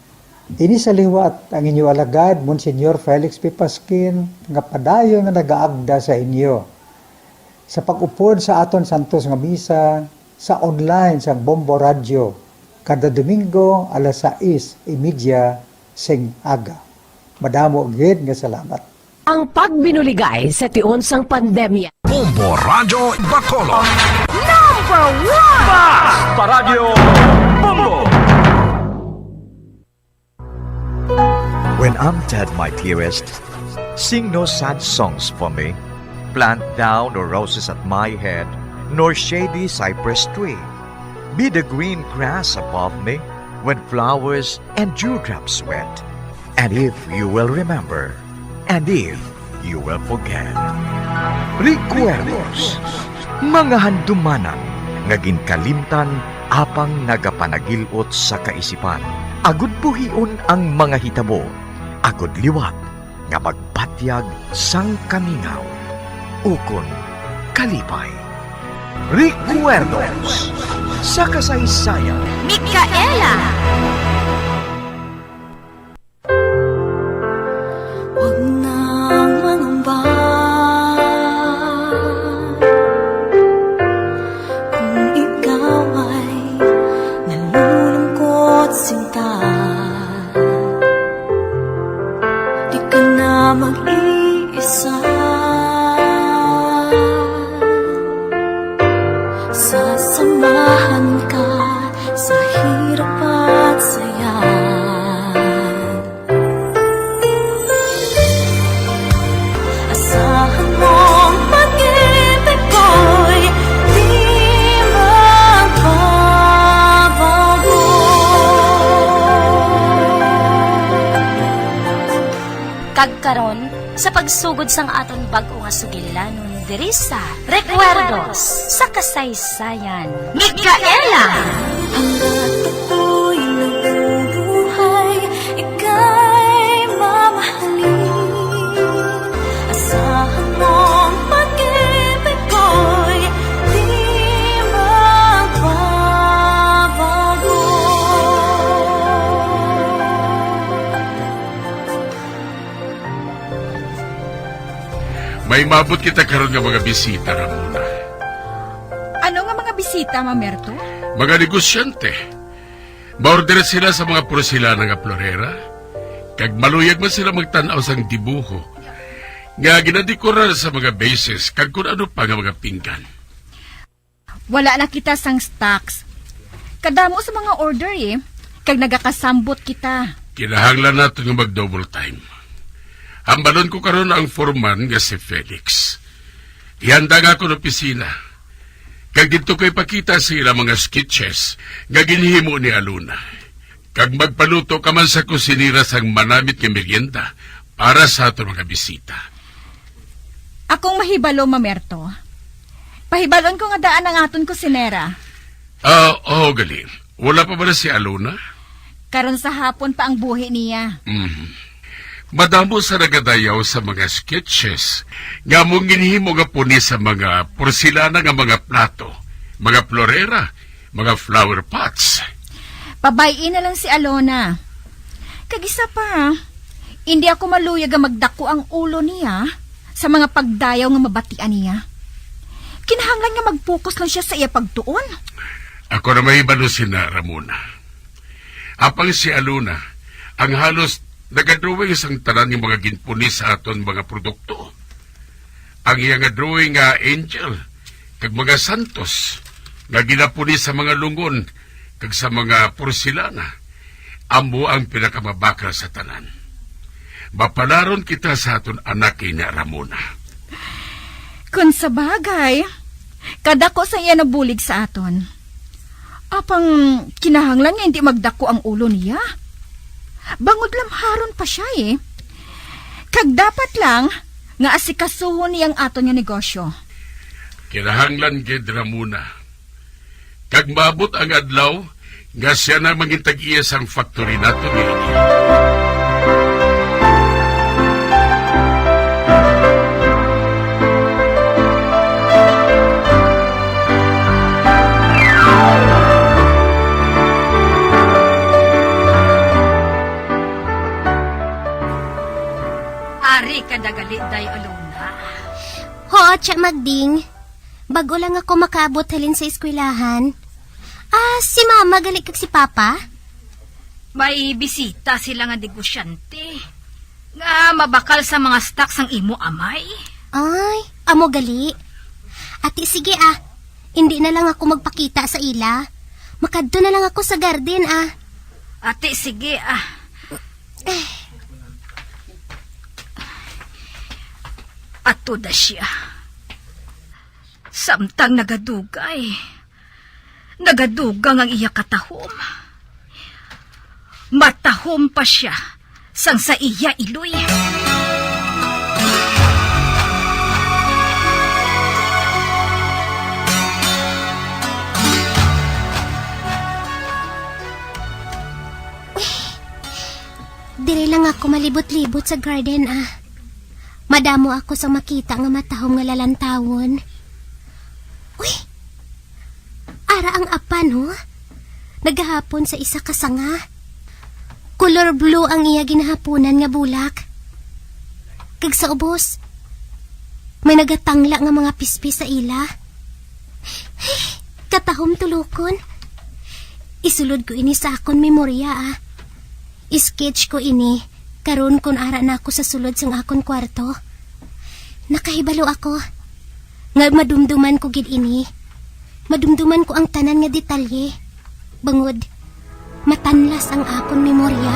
Ini sa liwat ang inyo alagad, Monsignor Felix P. Pasquin, nga padayon nga nagaagda sa inyo sa pag-upod sa aton santos nga misa sa online sang Bombo Radyo kada Domingo alas sais y media sing aga. Madamo gid nga salamat. Ang pagbinuligay sa tion sang pandemya. Bombo Radyo Bacolod. Number one! Basta Radyo Bombo! When I'm dead, my dearest, sing no sad songs for me. Plant thou no roses at my head, nor shady cypress tree. Be the green grass above me when flowers and dewdrops wet. And if you will remember, and if you will forget. Recuerdos, mga handumanan nga ginkalimtan apang nagapanagil-ot sa kaisipan. Agud buhion ang mga hitabo, agud liwat nga magbatyag sang kamingaw ukon kalipay. Recuerdos sa kasaysayan. Micaela! Huwag nang mangamba kung ikaw ay nalulungkot, sinta. Di ka na mag-iisa. Sasamahan ka sa hirap at saya. Asahan mong pag-ibig ko'y di magbabago. Kag karon, sa pagsugod sang aton bag-o nga sugilanon diri sa Recuerdos sa Kasaysayan, Micaela! Hanggat ako'y nabubuhay, ika'y mamahalin. Asahan mong pag-ibig ko'y di magbabago. May maabot kita karon nga mga bisita, Ramona. Ano nga mga bisita, Mamerto? Mga negosyante. Maorder sila sa mga porselana nga florera, Kag maluyag man sila magtan-aw sang dibuho nga ginadekorar sa mga vases kag kun ano pa nga mga pinggan. Wala na kita sang stocks. Kadamo sa mga order, eh. Kag nagakasambot kita. Kinahanglan naton nga mag-double time. Hambalon ko karon ang foreman nga si Felix. Ihanda nga akon opisina. Kag didto ko ipakita sa ila mga sketches nga ginhimo ni Alona. Kag magpaluto ka man sa kusinera sang manamit nga merienda para sa aton mga bisita. Akong mahibalo, Mamerto. Pahibalon ko nga daan ang aton kusinera. Ah, oh, gali. Wala pa bala si Alona? Karon sa hapon pa ang buhi niya. Mhm. Madamo sa nagadayaw sa mga sketches nga among ginhimo nga puni sa mga porselana nga mga plato, mga florera, mga flower pots. Pabay-i na lang si Alona. Kag isa pa, hindi ako maluyag nga magdako ang ulo niya sa mga pagdayaw nga mabatian niya. Kinahanglan nga mag-focus lang siya sa iya pagtuon. Ako na mahibalo sina, Ramona. Apang si Alona, ang halos nagadrawing sang tanan nga mga ginpuni sa aton mga produkto. Ang iya nga drawing nga angel kag mga santos nga ginapuni sa mga lungon kag sa mga porselana, amo ang pinakamabakal sa tanan. Mapalaron kita sa aton anak nga Ramona. Kon sa bagay, kadako sa iya nabulig sa aton. Apang kinahanglan nga hindi magdako ang ulo niya. Bangod lamharon pa siya, eh. Kag dapat lang nga asikasuhon niya ang aton nga negosyo. Kinahanglan gid, Ramona. Kag maabot ang adlaw nga siya na mangin tag-iya sang factory naton nga ini. Ari ka na gali, Day Alona? Ho, Tia Magding. Bago lang ako makaabot halin sa eskwelahan. Ah, si Mama gali kag si Papa? May bisita sila nga negosyante nga mabakal sa mga stock sang imo amay. Ay, amo gali. Ati, sige ah. Hindi na lang ako magpakita sa ila. Makadto na lang ako sa garden ah. Ati, sige ah. Eh. Ato na siya. Samtang nagadugay, nagadugang ang iya katahom. Matahom pa sia sang sa iya iloy. Diri lang ako malibot-libot sa garden, ah. Madamo ako sa makita nga matahom nga lalantawon. Uy! Ara ang apan, oh. Nagahapon sa isa ka sanga. Color blue ang iya ginahaponan nga bulak. Kag sa ubos, may nagatangla nga mga pispis sa ila. Katahom tulokon. Isulod ko ini sa akon memorya, ah. I-sketch ko ini karon kon ara na ako sa sulod sang akon kwarto. Nakahibalo ako nga madumduman ko gid ini. Madumduman ko ang tanan nga detalye. Bangod, matanlas ang akon memorya.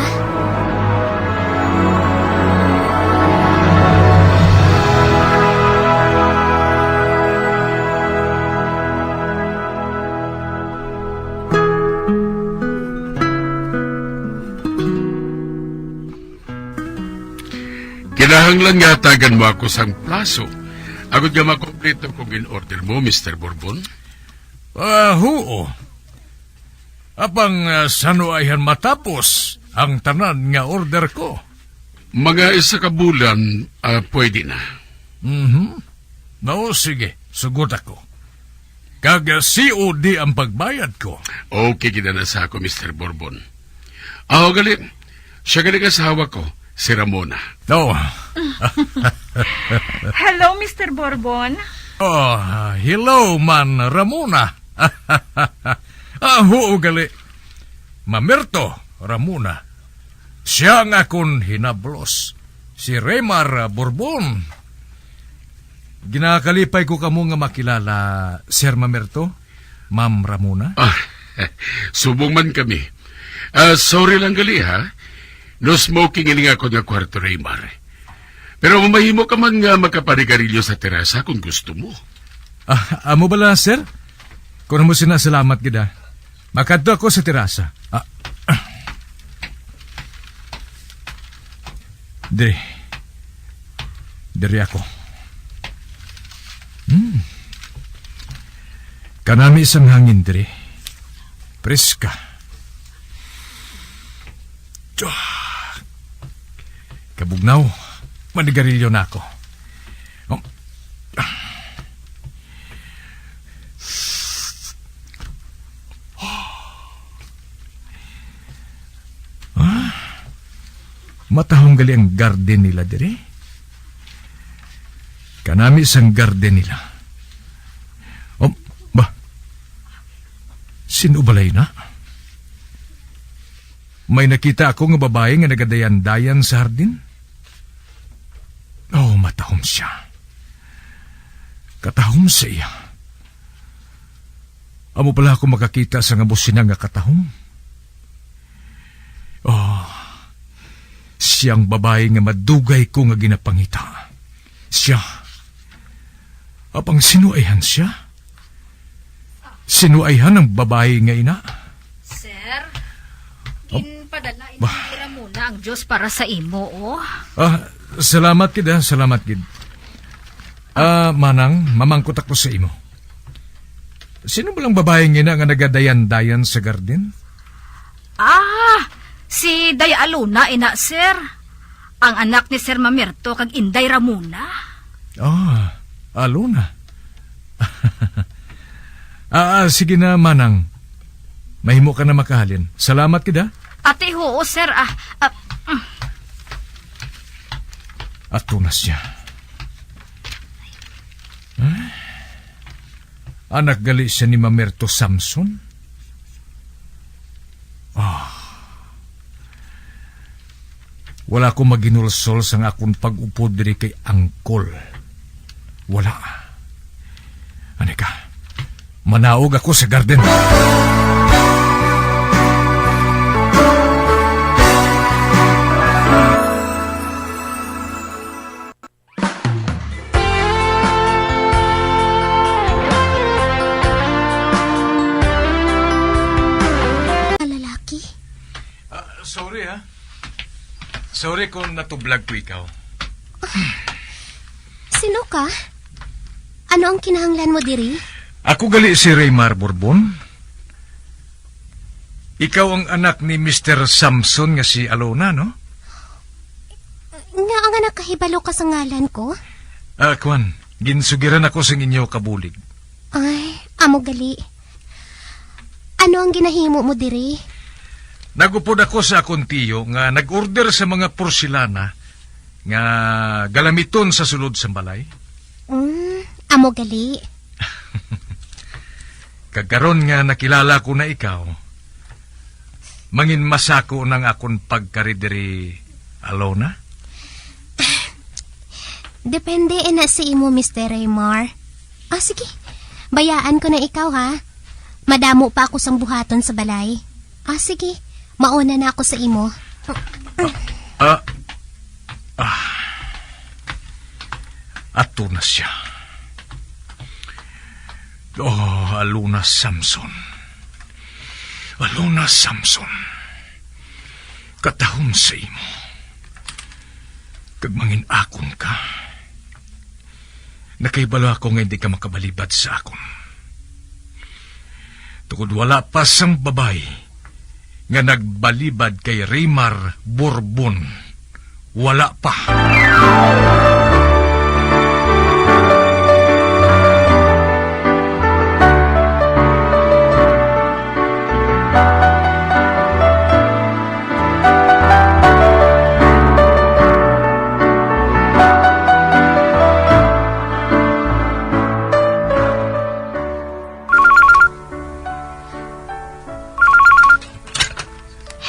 Kinahanglan nga hatagan mo ako sang plaso agod nga makompleto ko ang in-order mo, Mister Borbon. Ah, huo. Apang, ah, san-o ayhan matapos ang tanan nga order ko? Mga isa ka bulan, ah, pwede na. Mhm. No, sige. Sugot ako. Kag, ah, C O D ang pagbayad ko. Okay, kita na sa ako, Mister Borbon. Aw, gali. Siya gali ang asawa ko, si Ramona. No. Hello, Mister Borbon. Oh, hello man, Ramona. Ah, huo gali. Mamerto, Ramona. Sia ang akon hinablos, si Remar Borbon. Ginakalipay ko kamo nga makilala, Sir Mamerto, Ma'am Ramona. Ah, subong man kami. Ah, sorry lang gali, ha? No smoking ini nga akon nga kwarto, Raymar. Pero mahimo ka man nga makapanigarilyo sa terasa kung gusto mo. Ah, amo bala, sir? Kung amo sina, salamat gid, ah. Makadto ako sa terasa. Ah. Diri. Diri ako. Hmm. Kanami sang hangin diri. Preska. Ah. Kabugnaw, manigarilyo na ako. Oh. Ah, matahom gali ang garden nila diri. Kanami sang garden nila. Oh, ba? Sino balay na? May nakita ako nga babayi nga nagadayan-dayan sa hardin. Oh, matahom siya. Katahom sa iya. Amo pala ako makakita sa nga busina nga katahom. Oh, siyang babayi nga madugay ko nga ginapangita. Siya. Apang sinuayhan siya? Sinuayhan ang babayi nga ina? Sir, Oh, ginpadala ini ba- ni Ramona ang Diyos para sa imo, oh. Ah, salamat gid, ah. Salamat gid. Ah, manang, mamangkot ako sa imo. Sino ba lang babayi nga ina nga nagadayan-dayan sa garden? Ah, si Day Alona ina, sir. Ang anak ni Sir Mamerto kag Inday Ramona. Ah, Alona. Ah, ah, sige na, manang. Mahimo ka na makahalin. Salamat gid, ha? Ati, huo, sir, ah. Ah, mm. Ato na siya. Ah, anak gali siya ni Mamerto Samson? Ah. Wala ko maginulsol sang akon pag-upod diri kay Angkol. Wala. Ani ka, manaog ako sa garden. Lalaki? Ah, sorry, ha. Sorry kung natublag ko ikaw. Sino ka? Ano ang kinahanglan mo diri? Ako gali si Raymar Borbon. Ikaw ang anak ni Mister Samson nga si Alona, no? Nga ang anak, kahibalo ka sa ngalan ko? Ah, kwan, ginsugiran ako sang inyo kabulig. Ay, amo gali. Ano ang ginahimo mo diri? Nagupod ako sa akon tiyo nga nag-order sa mga porselana nga galamiton sa sulod sang balay. Mm, amo gali. Kag karon nga nakilala ko na ikaw, mangin masako nang akon pagkari diri, Alona? Depende na sa imo, Mister Raymar. Ah, sige. Bayaan ko na ikaw, ha? Madamo pa ako sang buhaton sa balay. Ah, sige. Mauna na ako sa imo. Ah, ah, ah. Ato na siya. Oh, Alona Samson. Alona Samson. Katahom sa imo. Kag mangin-akon ka. Nakahibalo ako nga hindi ka makabalibad sa akon. Tungod wala pa sang babayi nga nagbalibad kay Raymar Borbon. Wala pa.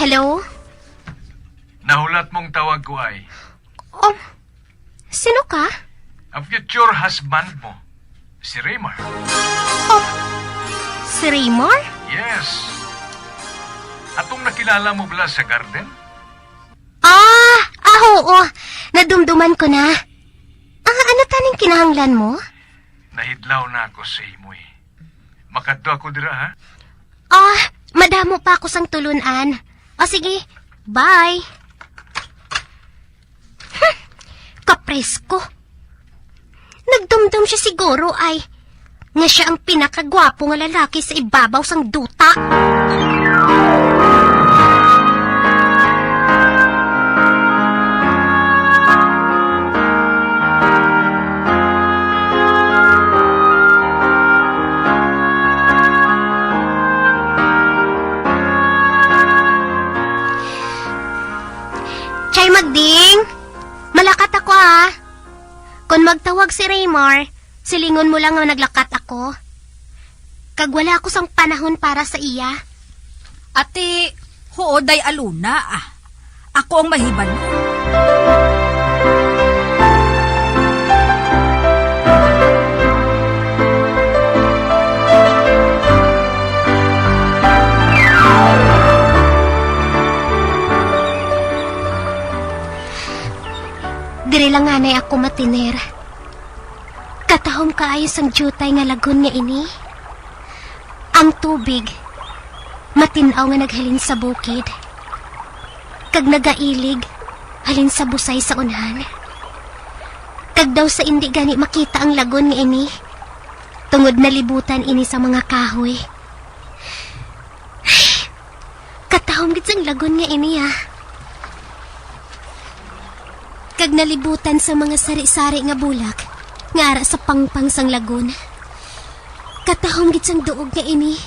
Hello? Nahulat mong tawag ko ay. Um, sino ka? Ang future husband mo, si Raymar. Um, si Raymar? Yes. Atong nakilala mo bala sa garden? Ah, ah, oo. Nadumduman ko na. Ah, ano taning kinahanglan mo? Nahidlaw na ako sa imo, eh. Makadto ako dira, ha? Ah, madamo pa ako sang tulun-an. O sige, bye. Hmm, kapresko. Nagdumdom siya siguro ay nga siya ang pinakagwapo nga lalaki sa ibabaw sang duta. Chay Magding, malakat ako, ha. Kon magtawag si Raymar, silingon mo lang nga naglakat ako. Kag wala ako sang panahon para sa iya. Ati, huo, Day Aluna, ah. Ako ang mahibalo. Diri lang anay ako matiner. Katahom kaayo sang diutay nga lagun nga ini. Ang tubig, matin-aw nga naghalin sa bukid, kag nagailig halin sa busay sa unhan. Kag daw sa indi gani makita ang lagun nga ini, tungod nalibutan ini sa mga kahoy. Katahom gid sang lagun nga ini, ah. Kag nalibutan sa mga sari-sari nga bulak nga ara sa pangpang sang lagun. Katahom gid sang duog nga ini,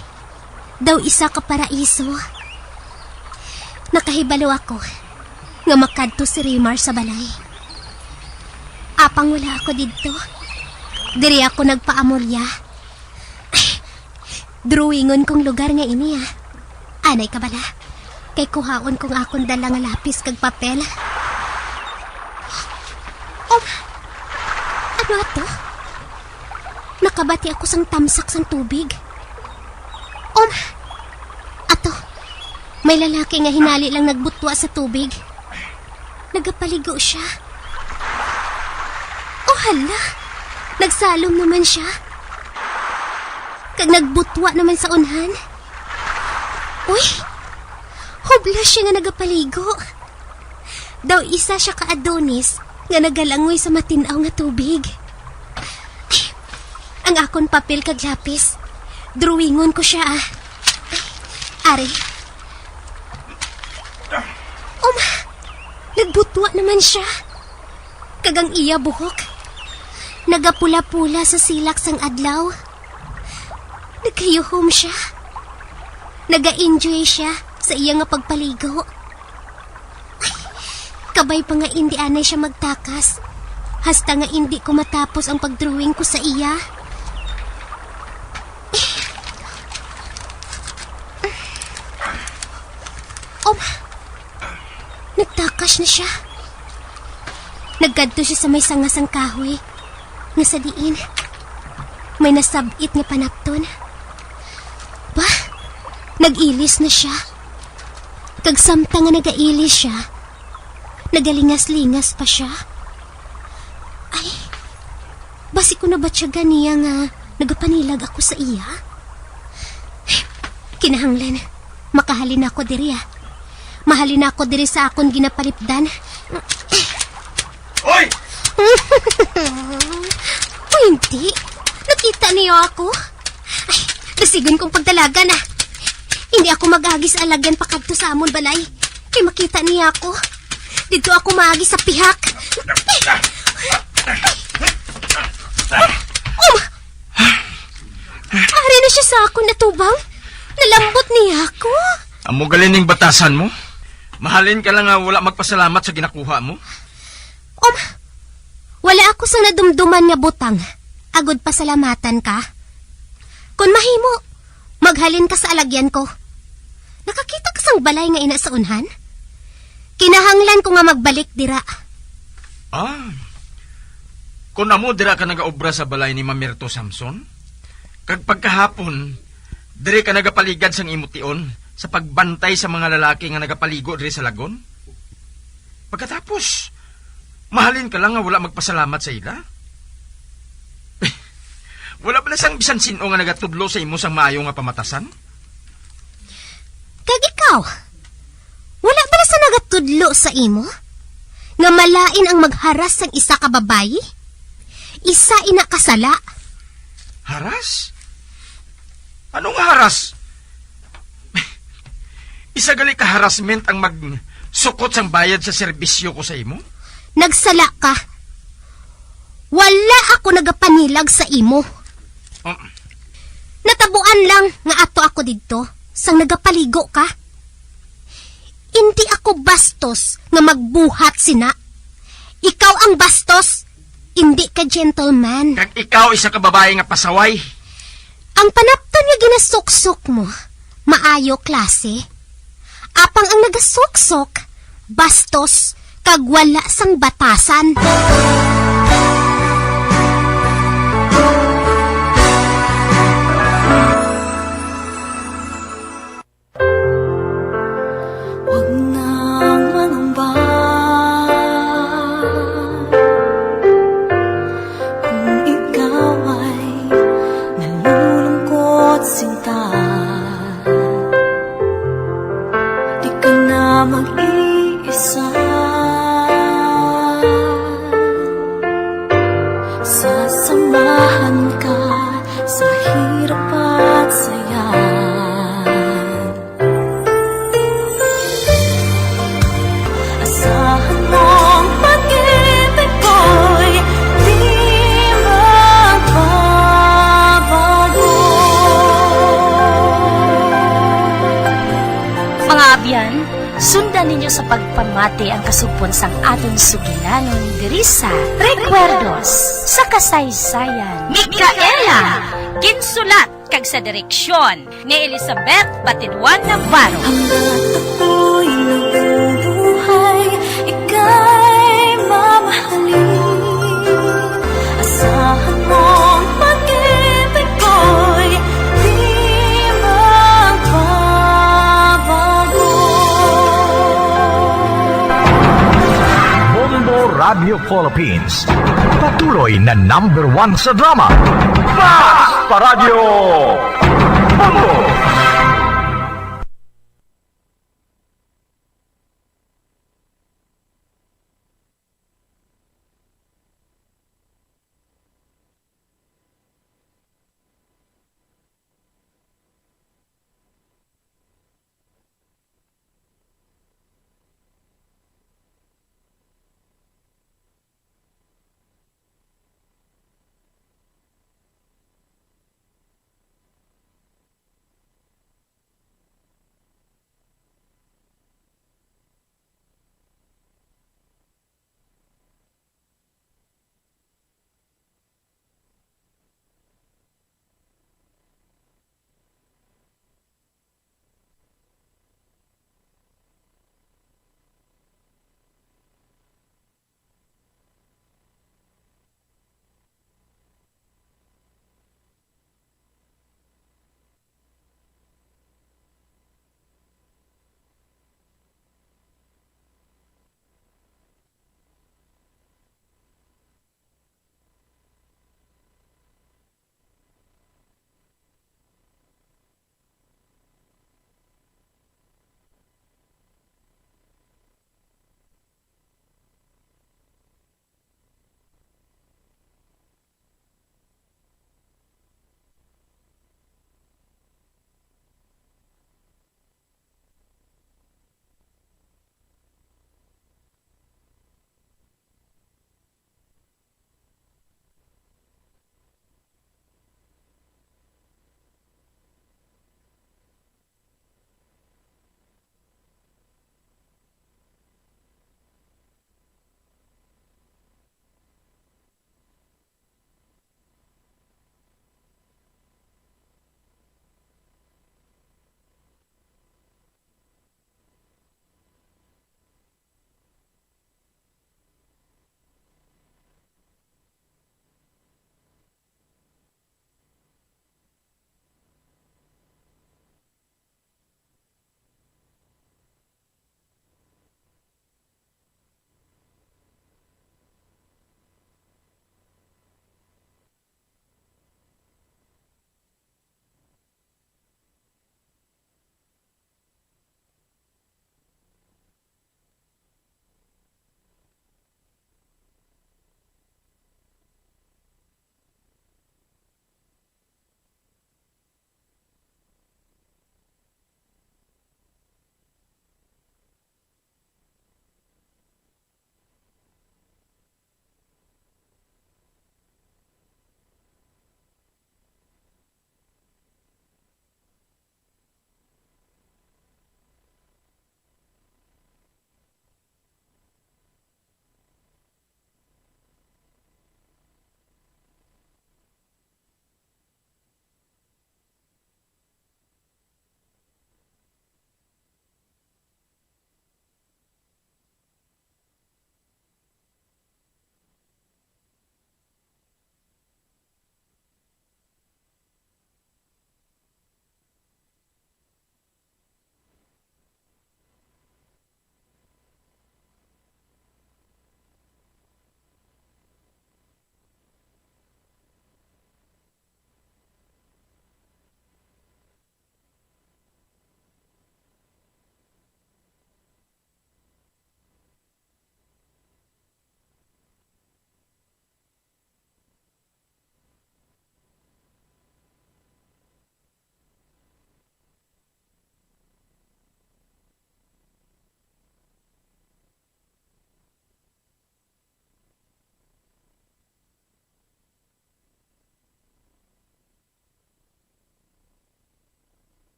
daw isa ka paraiso. Nakahibalo ako nga makadto si Raymar sa balay. Apang wala ako didto, diri ako nagpaamulya. Drawingon kong lugar nga ini, ah. Anay ka bala? Kay kuhaon kong akon dala nga lapis kag papel. Um, ano ato? Nakabati ako sang tamsak sang tubig. Um, ato, may lalaki nga hinali lang nagbutwa sa tubig. Nagapaligo siya. Oh, hala! Nagsalom naman siya. Kag nagbutwa naman sa unhan. Uy! Hubla siya nga nagapaligo. Daw isa siya ka Adonis nga nagalangoy sa matin-aw nga tubig. Ang akon papel kag lapis. Drawingon ko siya, ah. Ari. Uma, nagbutwa naman siya. Kag ang iya buhok, nagapula-pula sa silak sang adlaw. Nagkayuhom siya. Naga-enjoy siya sa iya nga pagpaligo. Ay, kabay pa nga indi anay siya magtakas, hasta nga indi ko matapos ang pagdrawing ko sa iya. Um, nagtakas na siya. Nagkadto siya sa may sanga sang kahoy, nga sa diin may nasab-it nga panapton. Ba, nag-ilis na siya. Kag samtang nga nagailis siya, nagalingas-lingas pa siya. Ay, basi ko nabatyagan niya nga nagapanilag ako sa iya? Kinahanglan, makahalin ako diri, ah. Mahalin ako diri sa akon ginapalipdan. Oy! O hindi, nakita niya ako. Ay, dasigon kong pagdalagan, ah. Hindi ako mag-agi sa alagyan pakadto sa amon balay. Kay makita niya ako. Didto ako maagi sa pihak. Um! Ari na siya sa akon atubang. Nalambot niya ako. Amo gali ning batasan mo. Mahalin ka lang nga wala magpasalamat sa ginakuha mo. Um, wala ako sa nadumduman nga butang. Agod pasalamatan ka. Kon mahimo, maghalin ka sa alagyan ko. Nakakita ka sang balay nga ina sa unhan? Kinahanglan ko nga magbalik dira. Ah, kun amo dira ka nagaobra sa balay ni Mamerto Samson, kag pagkahapon, diri ka nagapaligad sang imo tion sa pagbantay sa mga lalaki nga nagapaligo diri sa lagon? Pagkatapos, mahalin ka lang nga wala magpasalamat sa ila? Wala bala sang bisan sin-o nga nagatudlo sa imo sang maayo nga pamatasan? Kag ikaw, wala bala sa nagatudlo sa imo nga malain ang magharas sang isa ka babayi? Isa ina ka sala. Haras? Ano nga haras? Isa gali ka harassment ang magsukot sang bayad sa serbisyo ko sa imo? Nagsala ka. Wala ako nagapanilag sa imo. Um, Natabuan lang nga ato ako didto sang nagapaligo ka. Indi ako bastos nga magbuhat sina. Ikaw ang bastos, indi ka gentleman. Kag ikaw isa ka babayi nga pasaway. Ang panapton nga ginasuksok mo, maayo klase. Apang ang nagasuksok, bastos, kag wala sang batasan. Wag nang mangamba kung ikaw ay nalulungkot sinta. Di ka na mag-iisa. Sasamahan ka sa hirap at saya. Asahan mong pag-ibig ko'y di magbabago. Mga abyan, sundan ninyo sa pagpamati ang kasugpon sang aton sugilanon diri sa Recuerdos sa Kasaysayan. Micaela, ginsulat kag sa direksyon ni Elizabeth Batiduan Navarro. Hanggat ako'y nabubuhay, ika'y mamahalin. Asahan mong pag-ibig ko'y di magbabago. Bombo Radio Philippines. Patuloy na number one sa drama. Fast Paradyo! Bombo!